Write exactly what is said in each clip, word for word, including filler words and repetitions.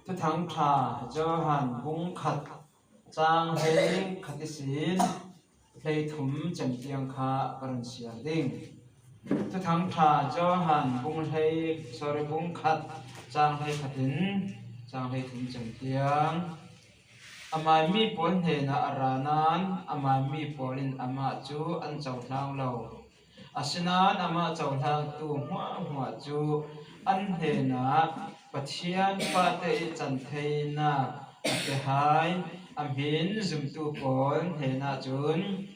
Thuthang ṭha Johan bung khat, chang hlei khat ihsin hlei thum cem tiang kha ka run siar ding. Thuthang ṭha Johan bung hlei, sorry, bung khat, chang hlei khatin chang hlei thum cem tiang. Amah mi pawl hnenah a ra nain amah mi pawl in amah cu an cohlang lo. Asinain amah cohlangtu hmuahhmuah cu an hnenah Pathian fate ih can theinak a pe hai a hmin zumtu pawl hnenah cun,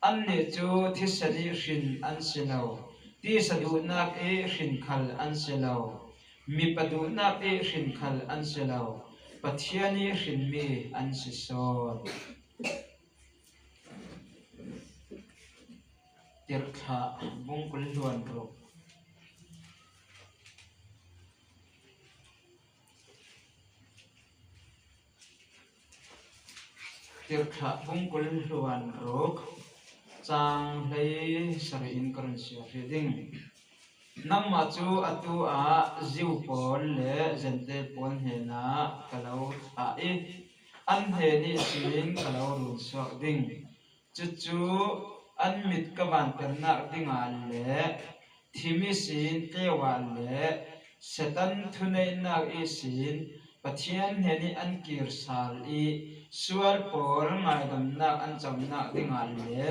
annih cu thisen ih hrin an si lo, tisa duhnak ih hrin khal an si lo, mipa duhnak ih hrin khal an si lo, Pathian ih hrinmi an si sawn. Tirhthlah bung kul hluan ruk. Tirhthlah bung kul hluan ruk, chang hlei sarih in ka run siar hrih ding. Nangmah cu atu ah Jew pawl le Jentail pawl hnenah ka lo thlah ih, an hnen ihsin ka lo run suak ding. Cucu an mit ka vanternak dingah le thim ihsin tleu ah le Satan thuneihnak ihsin Pathian hnen ih an kir sal ih sual pawl ngaidamnak an conak dingah le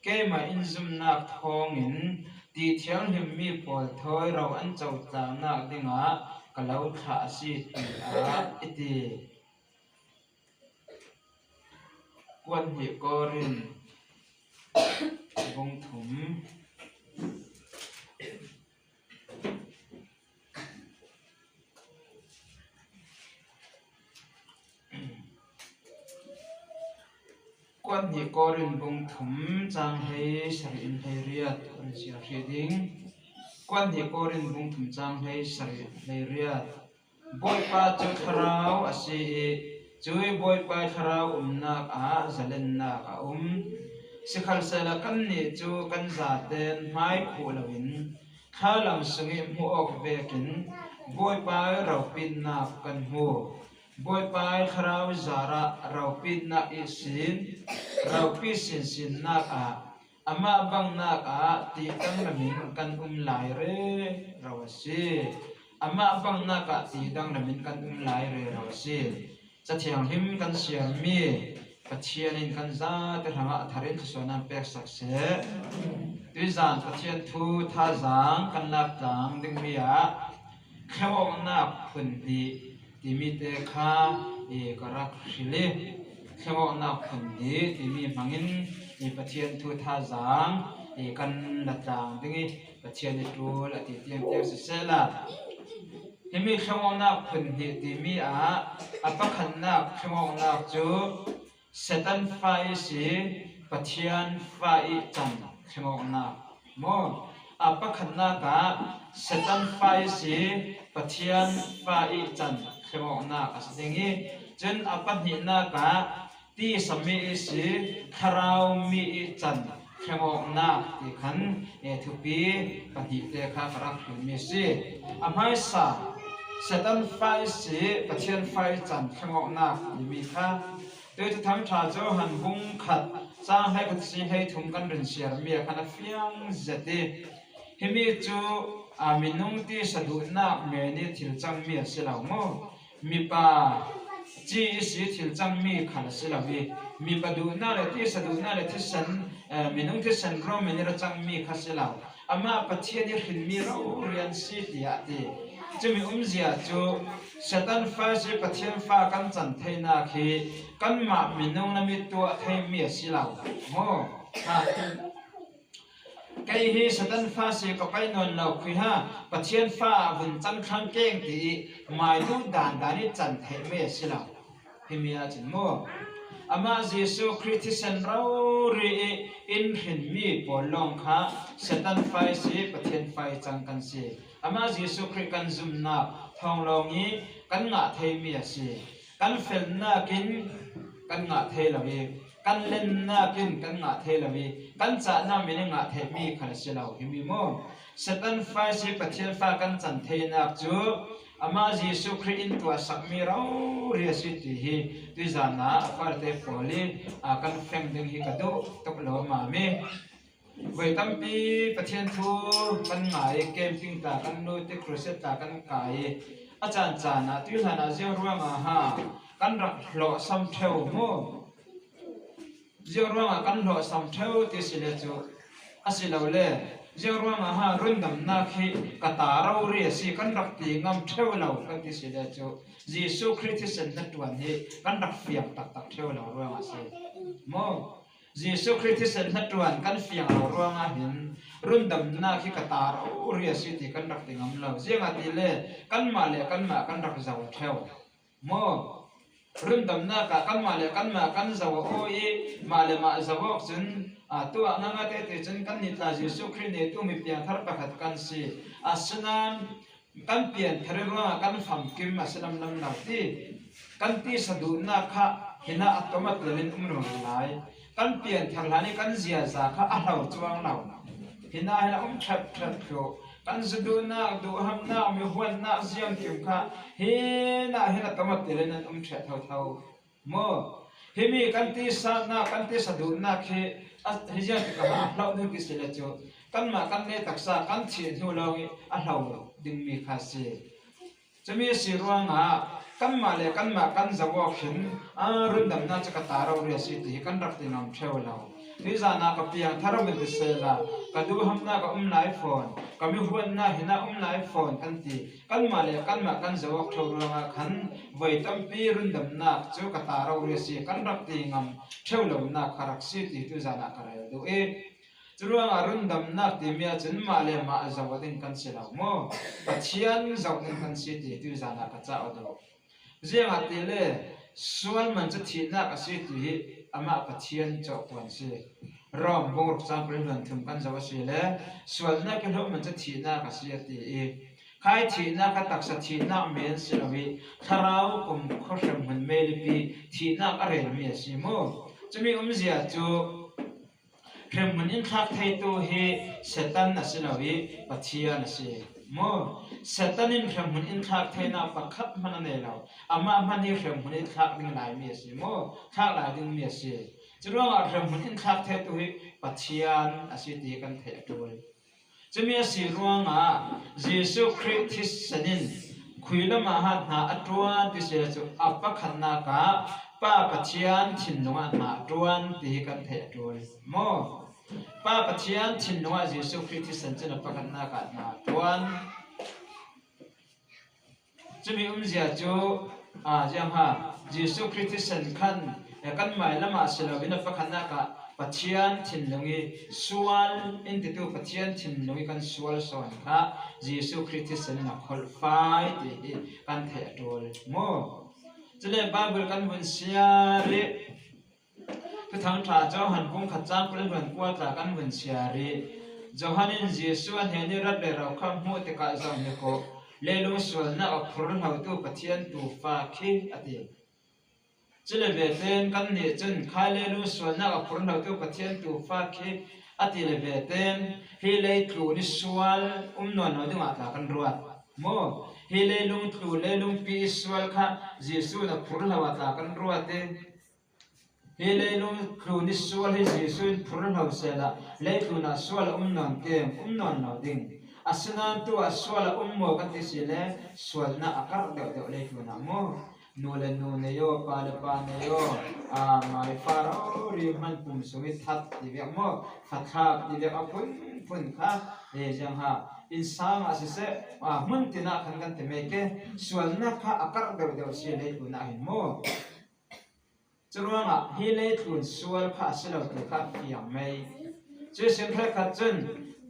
keimah in zumnak thawngin ti thianghlimmi pawl thawi ro an cohtlaknak dingah ka lo thlah a si, tiah i ti. Kuat hnih Korin bung thum. Kuat hnih Korin bung thum, chang hlei sarih in hlei riat, Korin siar hrih ding. Kuat hnih Korin bung thum, chang hlei sarih in hlei riat. Bawipa cu thlarau a si ih, cuih Bawipa ih thlarau umnak ah zalennak a um. Sikhalsehla kannih cu kan zaten hmaikhuh loin thlalang sungih hmuh awk vekin Bawipa ih ropitnak kan hmu. Bawipa ih thlarau zarah ropitnak ihsin ropi sinsinnak ah amah bangnak ah tihdang lamin kan um lai rero a si. Amah bangnak ah tihdang lamin kan um lai rero a si. Cathianghlim kan siarmi Pathian in kan zate hrangah thar in thluasuahnak peksak seh. Tuizan Pathian thu thazaang kan laktlang dingmi ah thlengawknak phun hnih timi te kha i ka rak hrilh ih, thlengawknak phun hnih timi hmangin i Pathian thu thazaang i kan la tlang ding ih, Pathian ih ṭul a ti tiang tiang sisehla, himi thlengawknak phun hnih timi ah a pakhatnak thlengawknak cu Satan fa ihsi Pathian fa ih can thlengawknak maw? A pakhatnak ah Satan fa ihsi Pathian fa ih can thlengawknak a si ding ih, cun a pahnihnak ah tisa mi ihsi thlarau mi ih can thlengawknak ti khan, eh, thupi pahnih te kha ka rak hrilhmi a si. A hmaisa Satan fa ihsi Pathian fa ih can thlengawknak timi kha Tuih Thuthang ṭha Johan bung khat, cang hlei khat ihsi hlei thum kan run siarmi ah khan a fiang zet ih, himi cu, aa, minung tisa duhnak men ih thil cangmi a si lo maw? Mipa ci ihsi thil cangmi khal a si lo ih, mipa duhnak le tisa duhnak le thisen, eh, minung thisen rawng men ih ra cangmi kha si lo. Amah Pathian ih hrinmi rori an si, tiah a ti. Cumi umzia cu Satan fa ihsi Pathian fa kan can theinak hi kanmah minung lam ih tuah theimi a si lo. Maw? Ha. Kei hi Satan fa si ka paih nawn lo, khui ha, Pathian fa ah vun cang thlang keng, ti ih mai duh dan dan ih can theihmi a si lo. Himi ahcun maw, amah Jesuh Khrih thisen rori ih in hrinmi pawl lawng kha Satan fa ihsi Pathian fa ih cang kan si. Amah Jesuh Khrih kan zumnak thawng lawng ih kan ngah theimi a si. Kan felnak in kan ngah thei lo ih, kan lennak in kan ngah thei lo ih, kan cahnak men ih ngah theihmi khal a si lo. Himi maw, Satan fa ihsi Pathian fa kan can theinak cu Amah Jesuh Khrih in tuahsak mi rori a si ti hi tuizan ah a fate pawl i, a, kan feng ding hi ka duh tuk lo mah mi. Voi tampi Pathian thu kan ngai, camping tla kan lut i, crusade tla kan kai i, a caan caan ah tuizan ah ziang ruangah ha kan rak hlawhsam ṭheu maw? Ziang ruangah kan hlawhsam ṭheu ti si le cu, a si lo le, ziang ruangah ha rundamnak hi ka ta rori a si kan rak ti ngam ṭheu lo kan ti si le cu, Jesuh Khrih thisen hnaṭuan hi kan rak fiang taktak ṭheu lo ruangah a si maw? Jesuh Khrih thisen hnaṭuan kan fiang lo ruangah hin rundamnak hi ka ta rori a si ti kan rak ti ngam lo. Ziangahtile kanmah le kanmah kan rak zoh ṭheu maw? Rundamnak ah kanmah le kanmah kan zoh aw i, mah le mah zoh awk cun, aa, tuah ngaingai te ti cun kannih tla Jesuh Khrih neitu mi piangthar pakhat kan si. Asinain kan pianthar i ruangah kan famkim a si lamlam lo ti. Kan tisa duhnak kha hinah a tom a tel in um rero lai. Kan pianthar hlan i kan ziaza kha a hlo cuang lo. Hinah hin a um ṭhat ṭhat thluh. Kan zu duhnak, duhhamnak, mi huatnak ziangkim kha hinah hin a tom a tel in an um ṭhat thotho maw? Himi kan tisanak, kan tisa duhnak hi a, hi ziangtik a hlo hnu ti si le cu, kanmah kan neh taksa kan thih hnu lawng i a hlo dingmi kha a si. Cumi a si ruangah kanmah le kanmah kan zoh awk hin, aa, rundamnak cu ka ta rori a si ti hi kan rak ti ngam ṭheu lo. Tuizan ah ka piangthar a um ti sehla, ka duhhamnak a um lai fawn, ka mi huatnak hinah um lai fawn kan ti. Kanmah le kanmah kan zoh awk ṭheu ruangah khan voi tampi rundamnak cu ka ta rori a si kan rak ti ngam ṭheu lonak kha rak si ti tuizan ah ka rel duh i, curuangah rundamnak timi ahcun mah le mah zoh ding kan si lo maw? Pathian zoh ding kan si ti tuizan ah ka cauk duh. Ziangahtile sual man cu thihnak a si ti hi amah Pathian cawhtuan a si. Rom bung ruk cang kul hluan thum kan zoh a si le, sualnak i hlawh man cu thihnak a si a ti i, khai thihnak kha taksa thihnak men si lo i, thlarau kumkhua hremhmun meilipi thihnak a relmi a si maw? Cumi umzia cu hremhmun in thlak theitu hi Satan a si lo i Pathian a si maw? Satan in hremhmun in thlak theinak pakhat hman a nei lo. Amah hman hi hremhmun in thlak ding laimi a si maw? Thlak lai dingmi a si. Curuangah hremhmun in thlak theitu hi Pathian a si ti kan theih a ṭul. Cumi a si ruangah Jesuh Khrih thisen in khui lamah ha hna a ṭuan ti si le cu a pakhatnak ah Pa Pathian thinlung ah hna a ṭuan ti hi kan theih a ṭul maw? Pa Pathian thinlung ah Jesuh Khrih thisen cun a pakhatnak ah hna a ṭuan. Cumi umzia cu, aa, ziang ha, Jesuh Khrih thisen khan, eh, kan mai lamah si loin a pakhatnak ah Pathian thinlung i sual in titu Pathian thinlung i kan sual sawn kha Jesuh Khrih thisen in a kholhfai ti hi kan theih a ṭul maw? Cule Baibal kan vun siar i, Thuthang ṭha Johan bung khat cang kul hluan kua tla kan vun siar i, Johan in Jesuh a hnen i rat rero kha hmuh tikah zoh hnik u, leilung sualnak a phurhlotu Pathian tuufa khi a ti. Cule vetein kannih cun khai leilung sualnak a phurhlotu Pathian tuufa khi a ti le vetein hi leitlun i sual um nawn lo dingah tla kan ruat maw? Hi leilung tlu, leilungpi i sual kha Jesuh in a phurhlo ah tla kan ruat i, hi leilung tlun i sual hi Jesuh in phurhlo sehla leitlun ah sual a um nawn kem, um nawn lo ding. Asinain tu ah sual a um maw kan ti si le sualnak a karh deuhdeuh leitlun ah maw? Nu le nu nei aw, pa le pa nei aw, aa, maifa rori hman pum sung i that ti vek maw? Fathlap ti vek a phunphun kha, e, ziang ha, innsang ah siseh, aa, hmun tin ah khan kan ti mai ke, sualnak kha a karh deuhdeuh si leitlun ah hin maw? Curuangah hi leitlun sual kha a si lo ti kha a fiang mai. Cuih sin hrekkhat cun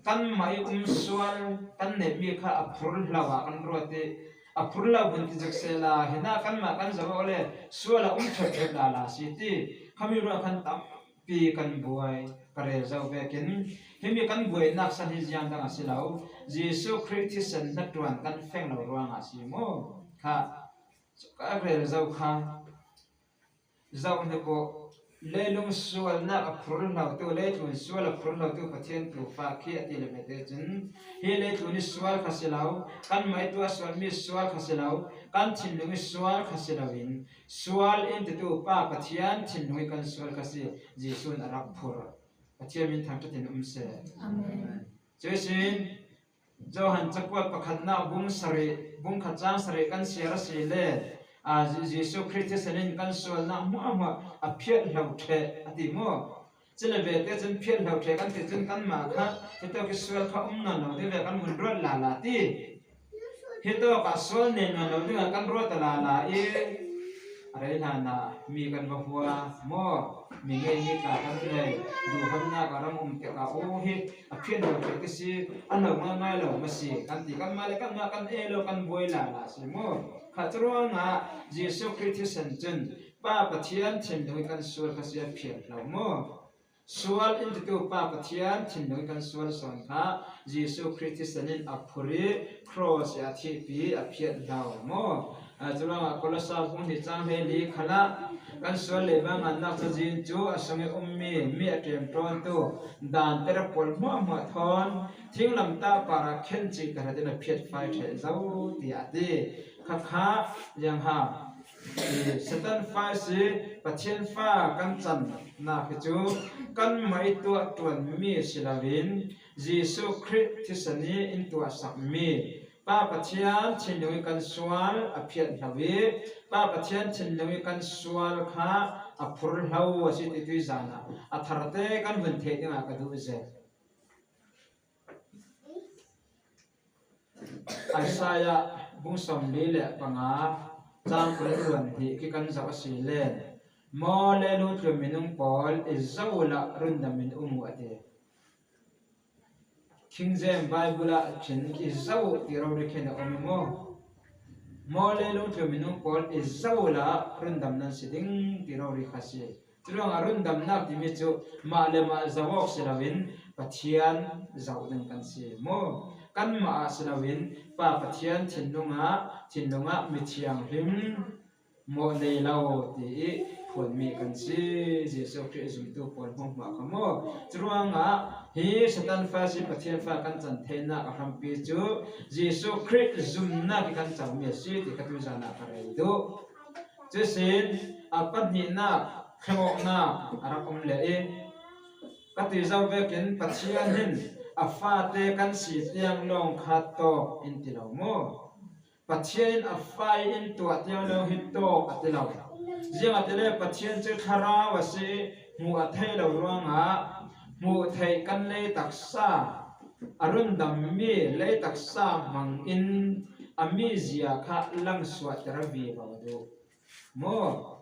kanmah i um sual kan neihmi kha a phurhlo ah kan ruat i, a phurhlo hun ti zik sehla, hinah kanmah kan zoh awk le sual a um ṭhepṭhep lala si ti. Khami ruah khan tampi kan buai, ka rel zo vekin himi kan buainak san hi ziang dang a si lo. Jesuh Khrih thisen hnaṭuan kan feng lo ruangah a si maw? Kha ka rel zo kha. Zoh hnik u, Leilung sualnak a phur lotu, leitlun sual a phur lotu Pathian tupa khi a ti le mete cun, hi leitlun i sual kha si lo, kanmah i tuah sualmi sual kha si lo, kan thinlung i sual kha si loin, sual in titu Pa Pathian thinlung i kan sual kha si, Jesuh in a rak phur. Pathian min thangṭhat in um seh. Amen. Cuih sin, Johan cakuat pakhatnak bung sarih, bung khat cang sarih kan siar a si le, aa, Je-, Jesuh Khrih thisen in kan sualnak hmuahhmuah a phiat hlo ṭheh a ti maw? Cule vete cun phiat hlo ṭheh kan ti cun kanmah kha hitawk i sual kha um nawn lo ding ve kan vun ruat lala ti. Hitawk ah sual nei nawn lo dingah kan ruat a lala i a rei hlanah mi kan va hua maw? Mi ngeihmi tla kan nei, duhhamnak a ram um tikah aw hi a phian lo ṭheh ti si, a lo ngaingai lo ma si kan ti, kanmah le kanmah kan ei lo kan buai lala si maw? Kha curuangah Jesuh Khrih thisen cun Pa Pathian thinlung i kan sual kha si a phiat lo maw? Sual in titu Pa Pathian thinlung i kan sual sawn kha Jesuh Khrih thisen in a phur i cross i a thihpi a phiat hlo maw? Aa, curuangah Kolose bung hnih cang hleili khalah kan sual le bang ngannak cazin cu a sung i ummi mi a ṭemṭawntu danter pawl hmuahhmuah thawn thinglamtah parah khen cih tahratin a phiat fai ṭheh zo tiah a ti. Khakha ziangha Satan fa si, Pathian fa kan cannak hi cu kanmah i tuah ṭuanmi si loin Jesuh Khrih thisen i in tuahsakmi Pa Pathian thinlung i kan sual a phiat hlo i Pa Pathian thinlung i kan sual kha a phur hlo a si ti tuizan ah a tharte kan vun theih dingah ka duh zel. Isaiah bung sawmli le panga cang kul le hnih khi kan zoh a si le maw le lungtlum minung pawl i zoh uhla rundam in um uh a ti. King James Bible ah cun i zoh uh ti rori khin a um i maw? Maw le lungtlum minung pawl i zoh uhla rundam nan si ding ti rori kha si. Curuangah rundamnak timi cu mah le mah zoh awk si loin Pathian zoh ding kan si maw? Kanmah ah si loin Pa Pathian thinlung ah, thinlung ah mithianghlim mawh nei lo ti i phuanmi kan si. Jesuh Khrih zumtu pawl hmuahhmuah kha maw? Curuangah hi Satan fa si Pathian fa kan can theinak a hrampi cu Jesuh Khrih zumnak i kan comi a si ti ka tuizan ah ka rel duh. Cusin a pahnihnak thlengawknak a rak um le i ka ti zo vekin Pathian hin a fate kan si tiang lawng kha tawk in ti lo maw? Pathian in a fa in tuah tiang lawng hi tawk a ti lo. Ziangahtile Pathian cu thlarau a si, hmuh a theih lo ruangah hmuh theih kan lei taksa a rundammi lei taksa hmang in a mizia kha langsuahter vivo a duh. Maw?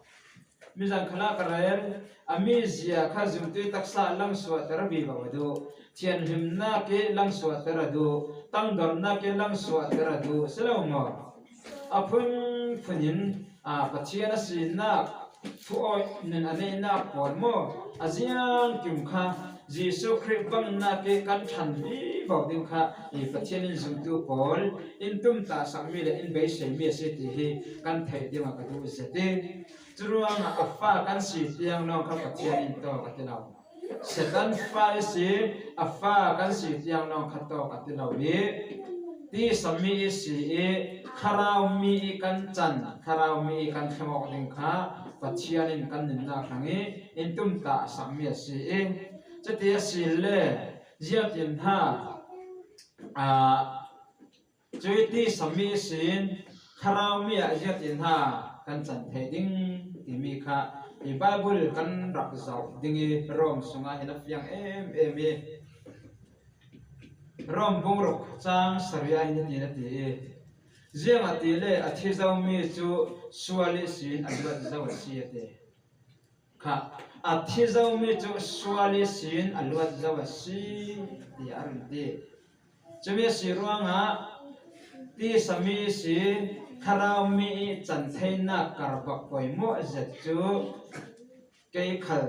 Mizan khalah ka rel, a mizia kha zumtu taksa langsuahter vivo a duh. Thianhlimnak i langsuahter a duh. Tangdornak i langsuahter a duh. Si lo maw? A phunphun in, aa, Pathian a sinak, thu awi nun a neihnak pawl maw? A ziangkim kha Jesuh Khrih bangnak i kan ṭhan vivo ding kha i Pathian in zumtu pawl in tumtahsakmi le in beiseimi a si ti hi kan theih dingah ka duh zet i, curuangah a fa kan si tiang lawng kha Pathian in tawk a ti lo. Satan fa i si, a fa kan si tiang lawng kha tawk a ti lo i, tisa mi i si i, thlarau mi i kan can, thlarau mi i kan thleng awk ding kha Pathian in kan nunnak hrang i in tumtahsakmi a si i, cuti a si le ziangtin ha, aa, cuih tisa mi ihsin thlarau mi ah ziangtin ha kan can thei ding timi kha i Bible kan rak zoh ding i Rom sungah hin a fiang em em i Rom bung ruk cang sarih ah hin hitin a ti i, ziangahtile a thi zomi cu sual ihsin a luat zo a si a ti. Kha, a thi zomi cu sual ihsin a luat zo a si, tiah a run ti. Cumi a si ruangah tisa mi ihsin thlarau mi i can theinak karbak poimawh zet cu kei khal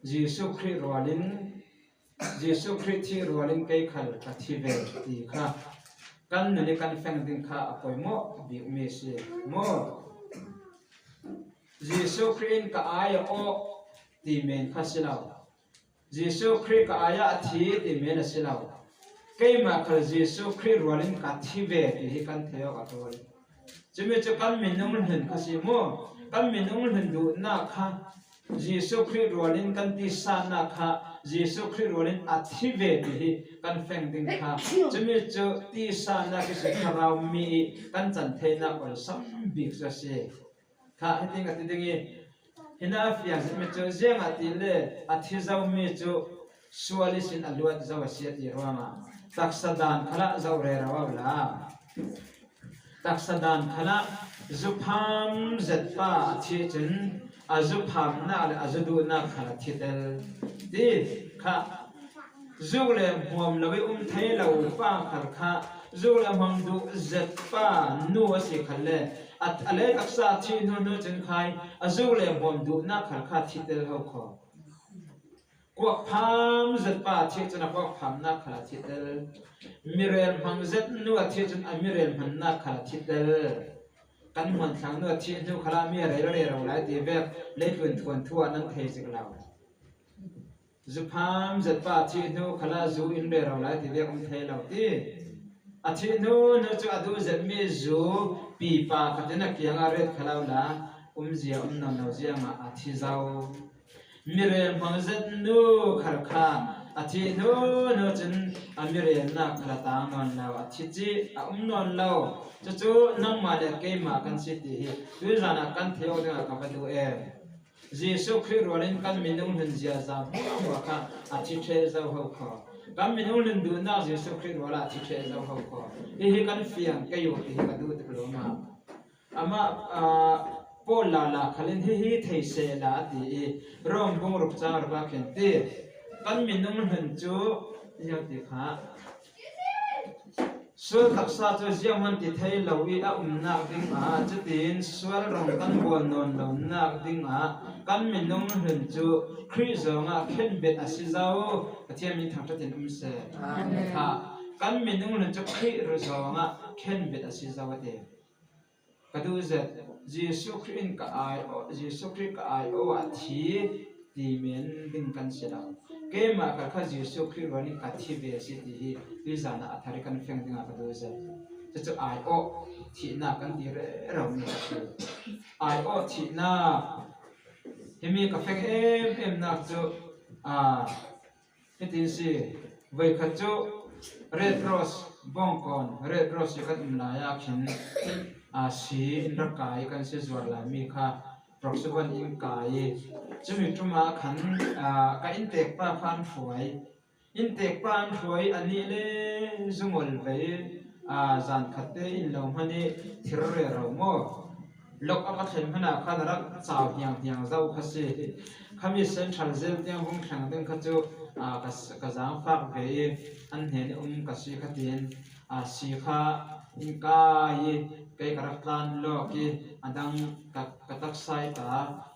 Jesuh Khrih rualin, Jesuh Khrih thih rualin kei khal ka thi ve ti kha kan nun i kan feng ding kha a poimawh bikmi a si maw? Jesu Khrih in ka ai a awh ti men kha si lo. Jesu Khrih ka ai a a thi ti men a si lo. Keimah khal Jesu Khrih rualin ka thi ve ti hi kan thei awk a tul. Cumi cu kan minung hlun kha si mu. Kan minung hlun duhnak kha Jesu Khrih rualin kan tihsannak kha, Jesu Khrih rualin a thi ve ti hi kan feng ding kha. Cumi cu tihsannak ihsin thlarau mi i kan can theinak awlsam bik cu a si. Kha hitin a ti ding i, hi na a fiang zetmi cu ziangahtile a thi zomi cu sual ihsin a luat zo a si a ti ruangah taksa dan khalah zoh rero awla. Taksa dan khalah zupham zetpa a thi cun a zuphamnak le a zuduhnak khal a thi tel ti kha. Zuk le hmuam lo i um thei lo pa khal kha, zuk le hmuam duh zetpa nu a si khal le, a, a lei taksa a thi hnu hnu cun khai a zuk le hmuam duhnak khal kha thi tel ho kho. Kuak pham zetpa a thi cun a kuak phamnak khal a thi tel. Mi rel hmang zet nu a thi cun a mi rel hmannak khal a thi tel. Kan hmuan thlang nu a thi hnu khalah mi a rel rero lai ti vek leitlun thuanthu ah nan thei zik lo. Zupham zetpa a thi hnu khalah zu in rero lai ti vek um thei lo ti. A thi hnu hnu cu a duh zetmi zu pipa khatin a kiangah ret kha lo la, umzia um nawn lo ziangah a thi zo. Mi rel hmang zet nu khal kha a thi hnu hnu cun a mi relnak khal a tang nawn lo, a thi cih a um nawn lo. Cucu nangmah le keimah kan si ti hi tuizan ah kan thei awk dingah ka va duh e. Jesu Khrih rualin kan minung hlun ziaza hmuahhmuah kha a thi ṭheh zo ho kho. Kan minung hlun duhnak Jesu Khrih rual ah a thi ṭheh zo ho kho. Hihi kan fiang kei uh ti hi ka duh tuk lo ma. Amah, aa, Paul lala khalin hihi thei sehla a ti i Rom bung ruk cang ruk ah khin ti. Kan minung hlun cu ziang ti kha. Sual taksa cu zianghman ti thei lo i a umnak dingah, cutin sual rung kan bawl nawn lonak dingah kan minung hlun cu Khrih zongah khenbet a si zo. Pathian min thangṭhat in um seh. Amen. Kha, kan minung hlun cu Khrih zongah khenbet a si zo a ti. Ka duh zet, Jesuh Khrih in ka ai aw, Jesuh Khrih ka ai aw a thi ti men ding kan si lo. Keimah kha, kha Jesuh Khrih rualin ka thi ve a si ti hi tuizan ah a thar i kan feng dingah ka duh zet. Cucu ai aw thihnak kan ti rero mi ka si. Ai aw thihnak himi ka feng em emnak cu, aa, hitin si, voikhat cu Red Cross, Bawngkawn Red Cross i kan um lai ah khin, aa, si in rak kai kan si zuar lai mi kha Prok Suban in kai i, cumi ṭum ah khan, aa, ka inntek pa kha an hruai. Inntek pa an hruai, a nih le zungol vei, aa, zan khat te in lo hman i thir rero maw? Lok a ka thlen hmanh ah khan a rak cau hnianghniang zo kha si. Khami Central Jail tiang vung thleng ding kha cu, aa, ka, ka zaangfak ve i an hnen i um ka si kha tiin, aa, si kha in kai i kei ka rak tlan lawk i a dang ka, ka taksa i ta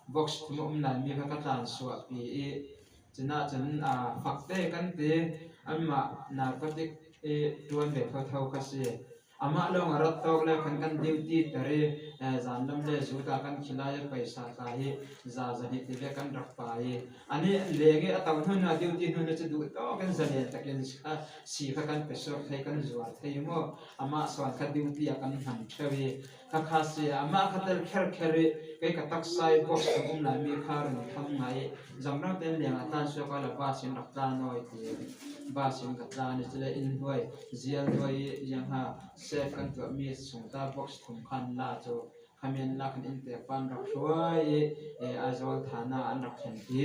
box thum a um lai mi kha ka tlan suahpi i, cun ah cun, aa, fakte kan ti, anmah narcotic i ṭuan ve thotho kha si. Amah lawng a rat tawk le khan kan duty ter i, eh, zanlam le zu ta kan khilai i paisa ta hi za zahnih ti ve kan rak pai i, a nih leng i a to hnu hnu duty hnu hnu cu duh tawk in zalen takin si kha, si kha kan pe suak thei, kan zuar thei maw? Amah sawn kha duty a kan hman ṭheu i, kha kha si, amah kha tel kher kher i, kei ka taksa i box thum um lai mi kha run tham ngai i, Zamrang ten leng a tlan suak ah le bus in rak tlan aw i ti. Bus in ka tlan i, cule inn hnuai, jail hnuai i, ziang ha, safe kan tuahmi sung ta box thum khan la cu, kha men la khan inntek pa an rak hruai i, eh, Aizawl thana an rak thlen ti.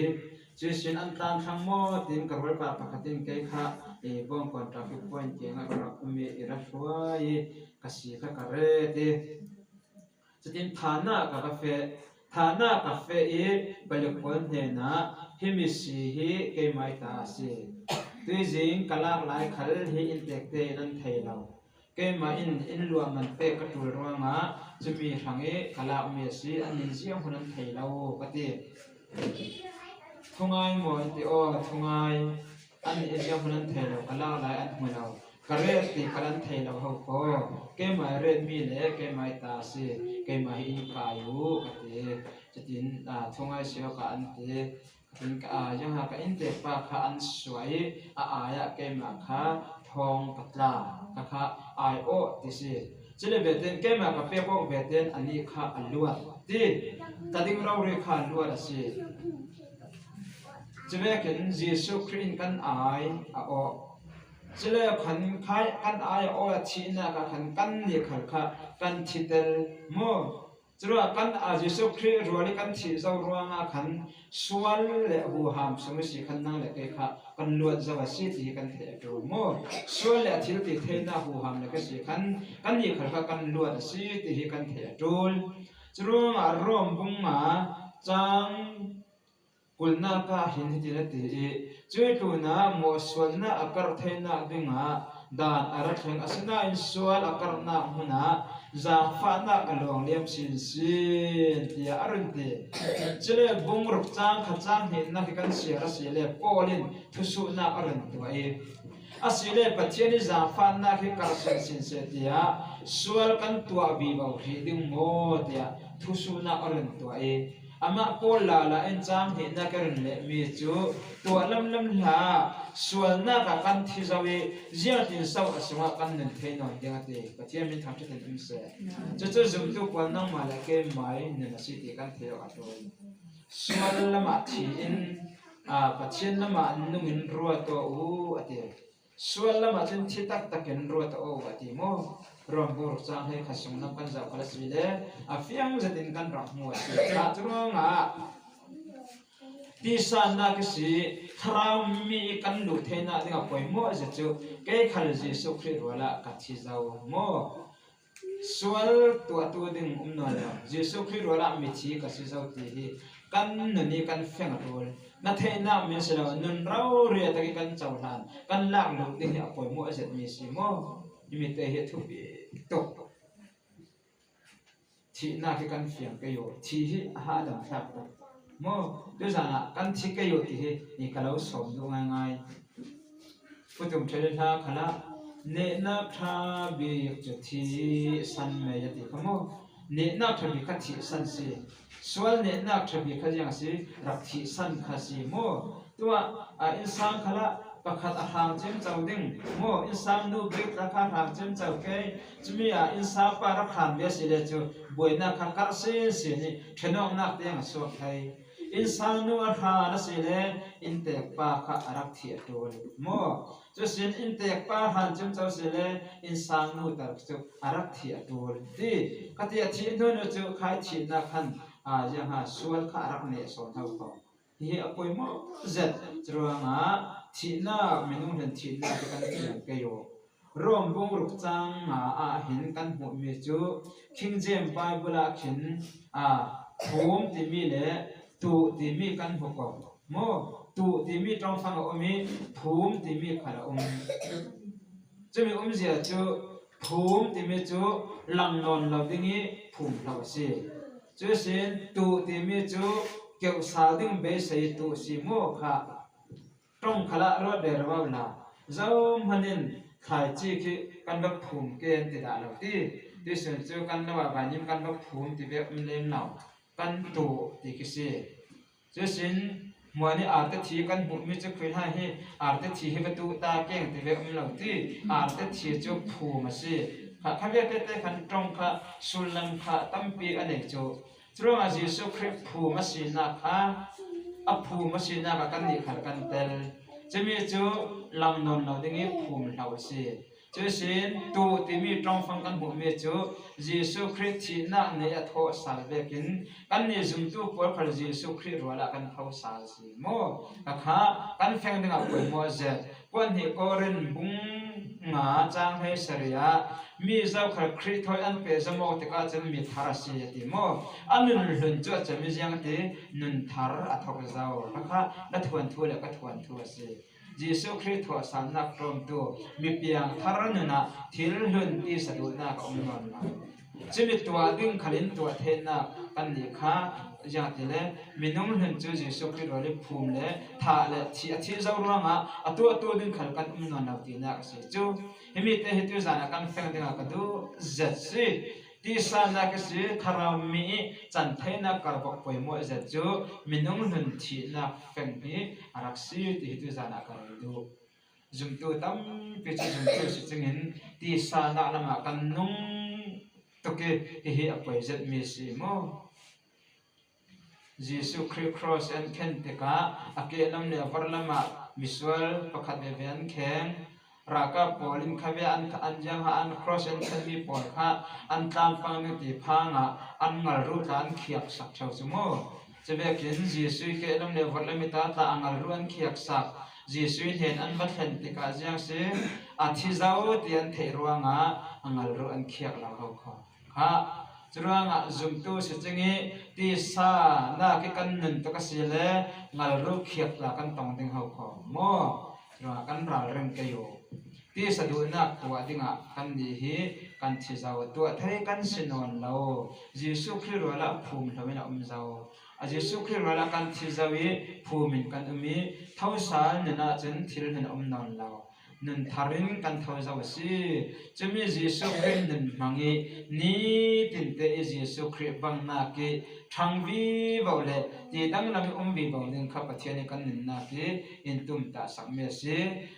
Cuihsin an tlan thlang maw tiin ka rualpa pakhat in kei kha, eh, Bawngkawn traffic point kiangah ka rak um i, i ra hruai i, ka si kha ka ret i. Cutin thana ka va feh, thana ka feh i palik pawl hnenah, "Himi si hi keimah i ta a si. Tuizing ka lak lai khal hi inntek tein an thei lo. Keimah in inn luah man pek ka ṭul ruangah cumi hrang i ka lakmi a si, an in zianghmun an thei lo," ka ti. "Thungai maw?" an ti. "Aw, thungai. An in zianghmun an thei lo, ka lak lai an hmu lo. Ka ret ti ka lan thei lo ho ko. Keimah i ret mi le keimah i ta si, keimah hi in kai uh ka ti. Cutin, aa, thungai sio ka an ti. Cutin ka, aa, ziang ha ka inntek pa kha an suai, a ai ah keimah kha thawng ka tla, ka kha ai awh ti si. Cule veten keimah ka pek awk veten anih kha a luat ti. Ka ding rori kha a luat a si. Cuvekin Jesu Khrih in kan ai a awh. Cule khan khai kan ai a awh a thihnak ah khan kannih khal kha kan thi tel maw? Curuangah kan, a, Jesu Khrih rual i kan thih zo ruangah khan sual le huham sung i si khan nang le kei kha kan luat zo a si ti hi kan theih a ṭul maw? Sual le a thil ti theinak huham le ka si khan kannih khal kha kan luat a si ti hi kan theih a ṭul. Curuangah Rom bung nga cang kulnak ah hin hitin a ti i, cuih tlunah mawhsualnak a karh theinak dingah daan a ra thleng, asinain sual a karhnak hmunah zaangfahnak a lawng liam sinsin, tiah a run ti. Cule bung ruk cang khat cang hnihnak hi kan siar a si le Paul in thusuhnak a run tuah i, a si le Pathian i zaangfahnak hi karh sinsin seh, tiah sual kan tuah vivo hrih ding maw, tiah thusuhnak a run tuah i, amah Paul lala in cang hnihnak a run lehmi cu tuah lamlam hlah, sualnak ah kan thi zo i ziangtin so a sungah kan nun thei nawn ding a ti. Pathian min thangṭhat in um seh. Cucu zumtu pawl nangmah le keimah i nun a si ti kan thei awk a ṭul. Sual lamah thi in, aa, Pathian lamah nungin ruat aw u a ti. Sual lamah cun thi taktakin ruat aw u a ti maw? Rom bung ruk cang hleikhat sung lam kan zoh khal a si le a fiang zetin kan rak hmu a si. Curuangah tisannak i si, thlarau mi kan luh theinak ding a poimawh zet cu kei khal Jesuh Khrih rualah ka thi zo maw? Sual tuahtu ding um nawn lo. Jesuh Khrih rualah mithi ka si zo ti hi kan nun i kan feng a ṭul. Na theihnak min si lo, nun rori a tak i kan cohlan, kan lak lut ding hi a poimawh zetmi si maw? Himi te hi a thupi tuk. Thihnak hi kan fiang kei uh, thi hi a hahdam thlak tuk. Maw, tuzan ah kan thi kei uh ti hi i ka lo sawm duh ngaingai. Pu Tum Ṭhel hla khalah nehnak ṭha bik cu thihsan mei a ti kha maw? Nehnak ṭha bik kha thihsan si. Sual nehnak ṭha bik kha ziang si, rak thihsan kha si maw? Tuah, a, innsang khalah pakhat a hrang ciamco ding maw? Innsang nu bik kha hrang ciamco kei. Cumi ah innsang pa rak hran ve si le cu buainak kha karh sinsin i ṭhenawknak tiang a suak thei. Innsang nu a hran a si le inntek pa kha a rak thi a ṭul maw? Cusin inntek pa hran ciamco si le innsang nu tar cu a rak thi a ṭul ti. Ka ti a thih hnu nu cu khai thihnak khan, aa, ziangha sual kha a rak neh sawn hau ko. Hihi a poimawh zet. Curuangah thihnak, minung hlen thihnak hi kan fiang kei uh. Rom bung ruk cang nga ah hin kan hmuhmi cu King James Bible ah khin, aa, phum timi le tuh timi kan hmu ko. Maw, tuh timi ṭongfang a um i phum timi khal a um. Cumi umzia cu phum timi cu lang nawn lo ding i phum hlo a si. Cuihsin tuh timi cu keuhsal ding beisei tuh si maw kha. Ṭong khalah ruat rero la, zohman in thlaici khi kan va phum ke an ti dah lo ti. Tuihsun cu kan lo ah vainim kan va phum ti ve um lem lo, kan tuh ti khi si. Cuihsin hmuan i artathe kan hmuhmi cu khuihla hi artathe hi va tuh ta keng ti ve um lo ti. Artathe cu phum a si. Kha, kha vialte te khan ṭong kha sullam kha tampi a nei cu. Curuangah Jesuh Khrih phum a sinak kha, a phum a sinak ah kannih khal kan tel. Cumi cu lang nawn lo ding i phum hlo a si. Cuihsin tuh timi ṭongfang kan hmuhmi cu Jesuh Khrih thihnak nih a thawh sal vekin kannih zumtu pawl khal Jesuh Khrih rual ah kan tho sal a si maw? Kha kha kan feng dingah poimawh zet. Kuan hnih Korin bung nga cang hleisarih ah mi zokhal Khrih thawi an pehzom awk tikah cun mi thar a si a ti maw? A nun hlun cu a cem i ziang ti nun thar a thok zo. Kha kha na thuanthu le ka thuanthu a si. Jesuh Khrih thawhsalnak ṭawmtu mipiang thar nun ah thil hlun tisa duhnak a um nawn lo. Cumi tuah ding khalin tuah theinak kan nih kha, ziangahtile minung hlun cu Jesuh Khrih rual i phum le thah le thih a thih zo ruangah a tuahtu ding khal kan um nawn lo tinak a si cu. Himi te hi tuzan ah kan feng dingah ka duh zet si. Tisa nak a si, thlarau mi i can theinak karbok poimawh zet cu minung hlun thihnak feng hi a rak si ti hi tuzan ah ka rel duh. Zumtu tampi cu zumtu si cingin tisa nak lamah kan nung tuk i hihi a poi zetmi si mu. Jesuh Khrih cross an khen tikah a kehlam le a vorlam ah misual pakhat veve an kheng. Ralkap pawl in khavia an, an ziangha an cross an khenmi pawl kha an tlampang ding ti phangah an ngalruh tla an khiaksak ṭheu cu mu. Cuvekin Jesuh i kehlam le vorlam i ta tla a ngalruh an khiaksak. Jesuh i hnen an va thlen tikah ziang si, a thi zo ti an theih ruangah a ngalruh an khiak lo ho kho. Kha, curuangah zumtu si cing i tisa nak i kan nun tuk a si le ngalruh khiak tla kan tong ding ho kho maw? Curuangah kan ralring kei u. Tisa duhnak tuah dingah kan nih hi kan thi zo, tuah thei kan si nawn lo. Jesuh Khrih rualah phum hlo in a um zo. A Jesuh Khrih rualah kan thi zo i phum in kan um i thosal nun ahcun thil nun a um nawn lo. Nun thar in kan tho zo a si. Cumi Jesuh Khrih nun hmang i ni tinte i Jesuh Khrih bangnak i ṭhang vivo le ti danglam i um vivo ding kha Pathian i kan nunnak i in tumtah sakmi a si.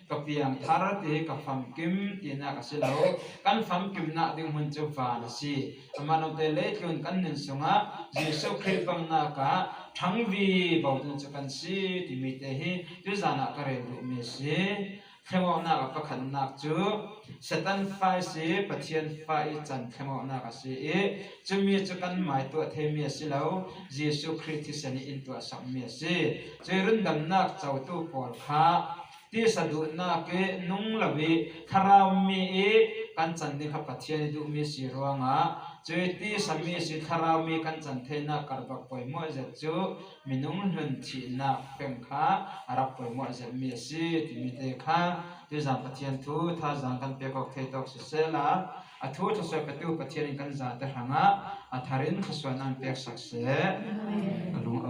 Ka piang thar ti hi ka famkim tinak a si lo. Kan famkimnak ding hmun cu van a si. Amah lawngte leitlun kan nun sungah Jesuh Khrih bangnak ah ṭhang vivo ding cu kan si timi te hi tuzan ah ka rel duhmi a si. Thlengawknak a pakhatnak cu Satan fa i si, Pathian fa i can thlengawknak a si i, cumi cu kan mai tuah theimi a si lo, Jesuh Khrih thisen i in tuahsakmi a si. Cui rundamnak cotu pawl kha tisa duhnak i nung lo i thlarau mi i kan can ding kha Pathian i duhmi si ruangah, cui tisa mi si thlarau mi kan can theinak karbak poimawh zet cu minung hlun thihnak peng kha a rak poimawh zetmi a si timi te kha tuzan Pathian thu thazaang kan pek awk thei tawk sisehla, a thu thluasuah petu Pathian in kan zate hrangah a thar in thluasuah nan peksak seh.